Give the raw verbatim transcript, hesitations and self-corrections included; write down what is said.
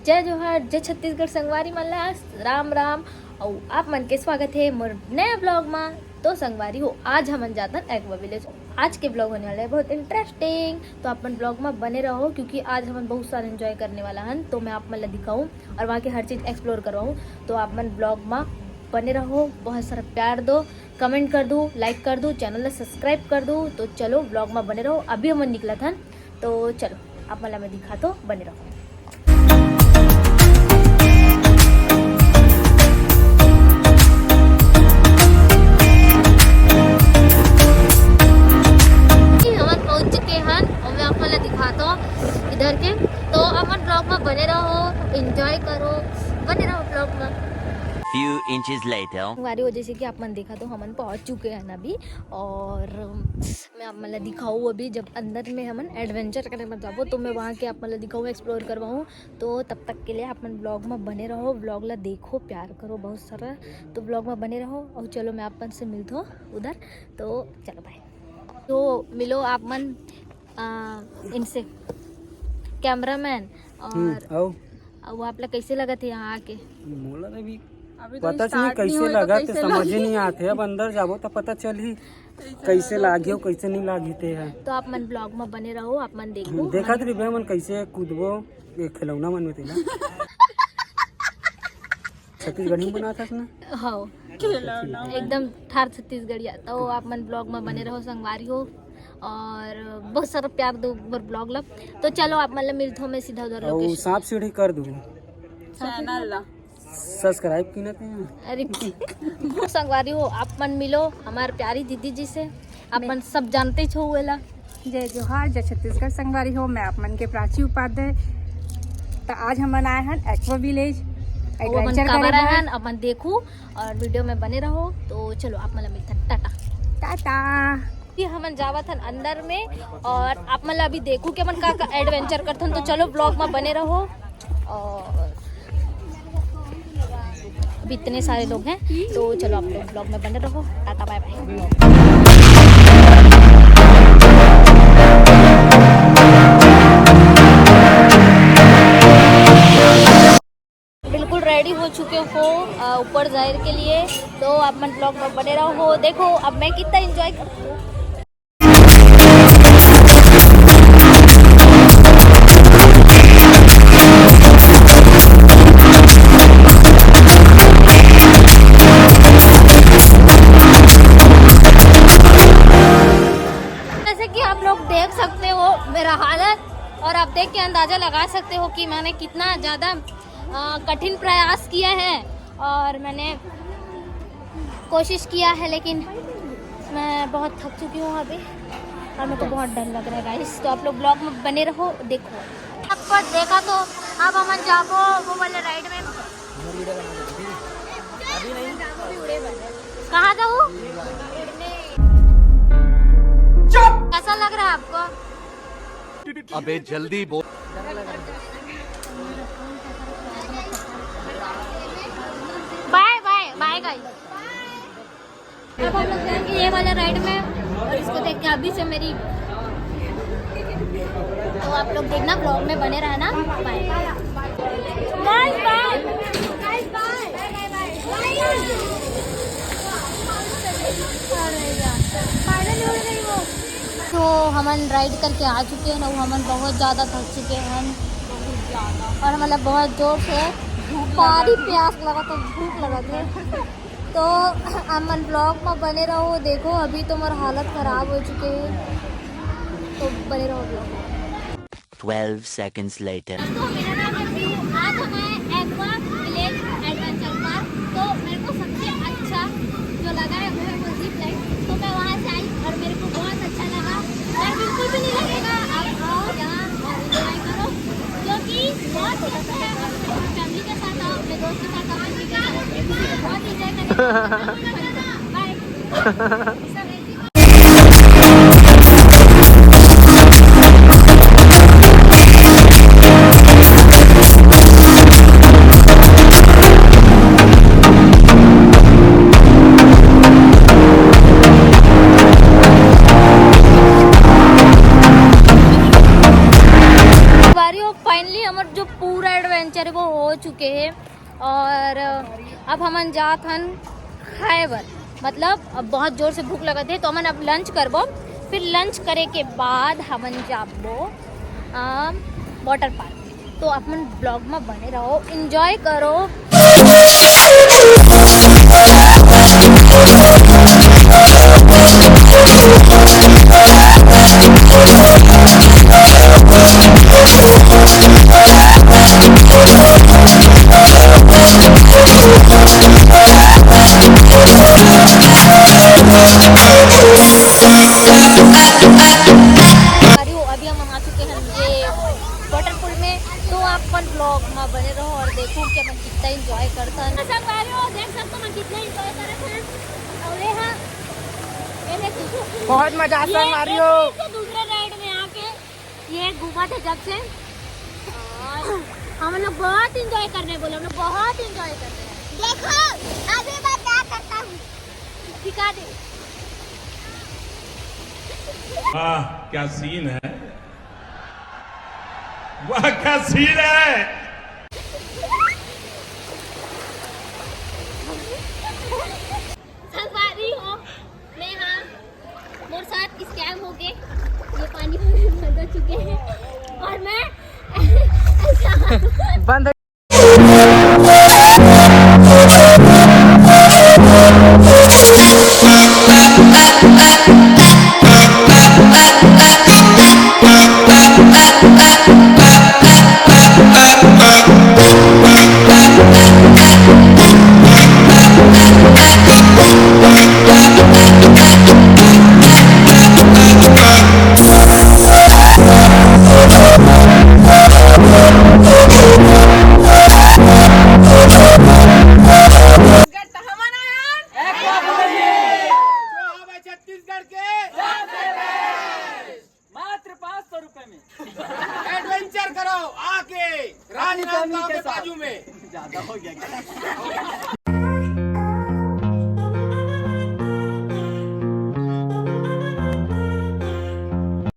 जय जोहार, जय छत्तीसगढ़ संगवारी मन ला, राम राम। अउ आप मन के स्वागत हे मोर नया vlog मा। तो संगवारी हो, आज हमन जाथन Aqua Village। आज के vlog होने वाला है बहुत interesting, तो आप मन vlog मा बने रहो, क्योंकि आज हमन बहुत सारा enjoy करने वाला हन। तो मैं आप मन ला दिखाऊँ और वहाँ के हर चीज़ explore करवाऊँ। तो आप मन vlog मा बने रहो, बहुत सारा प्यार दो, comment कर दो, like कर दो, channel ला subscribe कर दो। तो चलो vlog मा बने रहो, अभी हमन निकलत हन। तो चलो आप मन ला मैं दिखाथों, बने रहो। हमन पहुंच चुके हन और मैं आप मन ला दिखाथों इधर के। तो आप मन vlog मा बने रहो, enjoy करो, बने रहो vlog मा। Few inches later। संगवारी हो, जैसे कि आप मन देखा तो हमन पहुंच चुके हैं अभी, और मैं आप मन ला दिखाऊँ अभी जब अंदर में हमन adventure करे बर जाबो तो मैं वहाँ के आप मन ला दिखाऊँ, explore करवाऊँ। तो तब तक के लिए आप मन vlog मा बने रहो, vlog ला देखो, प्यार करो बहुत सारा। तो vlog मा बने रहो और चलो मैं आप मन से मिलथों उधर। तो चलो bye। तो मिलो आप मन, आ, इनसे, cameraman। और हम्म, आओ। अब वो आप ला कैसे लगत हे यहाँ आके? मोला तो अभी अभी तो पता नहीं start नहीं कैसे होए तो लगा, कैसे समझ ही लगी? नहीं आते। अब अंदर जाबो तो पता चलही कैसे लागही अउ कैसे नहीं लागही ते है। तो आप मन vlog मा बने रहो, आप मन देखो। देखत रहिबे हमन कैसे कूदबो ये खिलौना मन में तेला। छत्तीसगढ़ी में बनाथस ना? हाँ, खिलौना मन। एकदम ठार छत्तीसगढ़िया। तो आप मन vlog मा बने रहो संगवारी हो, और बहुत सारा प्यार दो मोर vlog ला। तो चलो आप मन ला मिलथों मैं सीधा उधर अउ location। सांप सीढ़ी कर दूँ। Channel ला। Subscribe की ना कहीं। अरे संगवारी हो, आप मन मिलो हमार प्यारी दीदी जी से, आप मन सब जानते छो एला। जय जोहार, जय छत्तीसगढ़ संगवारी हो, मैं आप मन के प्राची उपाध्याय। तो आज हमन आए हन Aqua Village, वो हमन adventure काबर करे आए बर। हन, अपन देखू और video में बने रहो। तो चलो आप मन ला मिलथन, टाटा। टाटा। ये हमन जावत हन अंदर में और आप मन ला अभी देखू कि हमन का, का adventure करथन। तो चलो vlog में बने रहो। और अभी इतने सारे लोग हैं, तो चलो आप लोग vlog में बने रहो। Tata bye bye। बिल्कुल ready हो चुके हो, अ, ऊपर जाए के लिए, तो आप मन vlog में बने रहो। देखो अब मैं कितना enjoy करती हूँ। जैसे कि आप लोग देख सकते हो मेरा हालत, और आप देख के अंदाज़ा लगा सकते हो कि मैंने कितना ज़्यादा, अ, कठिन प्रयास किया है और मैंने कोशिश किया है, लेकिन मैं बहुत थक चुकी हूँ अभी और मेरे को बहुत डर लग रहा है guys। तो आप लोग vlog में बने रहो, देखो। सब कुछ देखा तो अब हमन जाबो वो वाले ride में। कहाँ जाऊँ? कैसा लग रहा है आपको? अबे जल्दी बोल। Bye bye bye guys। अब हम लोग जाएंगे ये वाला ride में और इसको देख के अभी से मेरी, तो आप लोग देखना, vlog में बने रहना। Bye guys, bye guys, bye। अरे यार, finally उड़ गई वो। तो हमन ride करके आ चुके हैं ना, हमन बहुत ज़्यादा थक चुके हैं और मतलब बहुत जोर से पानी प्यास लगा तो भूख लगा था। तो आप मन vlog में बने रहो। देखो अभी तो मोर हालत खराब हो चुके हैं, तो बने रहो vlog में। Twelve seconds later। दोस्तों, मेरा नाम अंजू। आज हम आए Aqua Village Adventure Park। तो मेरे को सबसे अच्छा जो लगा है वो है वो zip line। तो मैं वहाँ से आई और मेरे को बहुत अच्छा लगा। डर बिल्कुल भी नहीं लगेगा। आप आओ यहाँ और enjoy करो, जो कि बहुत ही अच्छा है। आप अपनी family के साथ आओ, अपने दोस्त के साथ आओ, अपने के साथ आओ, बहुत enjoy करेंगे। Bye। संगवारी हो, finally हमर जो पूरा adventure है वो हो चुके हे और अब हमन जात हन खाए बर, मतलब अब बहुत जोर से भूख लगत हे, तो हमन अब लंच करबो, फिर लंच करे के बाद हमन जाबो वाटर पार्क। तो आप मन ब्लॉग में बने रहो, एंजॉय करो। अभी हम आ चुके हैं ये वाटरफॉल में, तो आप अपन ब्लॉग में बने रहो और देखो कि अपन कितना एंजॉय करता है। संगवारी हो, देख सकते हो, मैं कितना एंजॉय कर रहे हैं। और ये हाँ, ये देखो, बहुत मजा आता है, संगवारी हो। दूसरे राइड में आके ये घूमा था जब से, और हम लोग बहुत एंजॉय करने बोले, हम लोग बहुत एंजॉय करने। देखो, अभी मैं क्या करता हूँ, दिखा दे। वाह, क्या सीन है, वाह, क्या सीन है। संगवारी हो, मैं हाँ, मोर साथ स्कैम हो गए। ये पानी में बंद हो चुके हैं और मैं ऐसा बंद। छत्तीसगढ़ के मात्र पाँच सौ रुपए में एडवेंचर करो आके राजनांदगांव के बाजू में। ज्यादा हो गया क्या?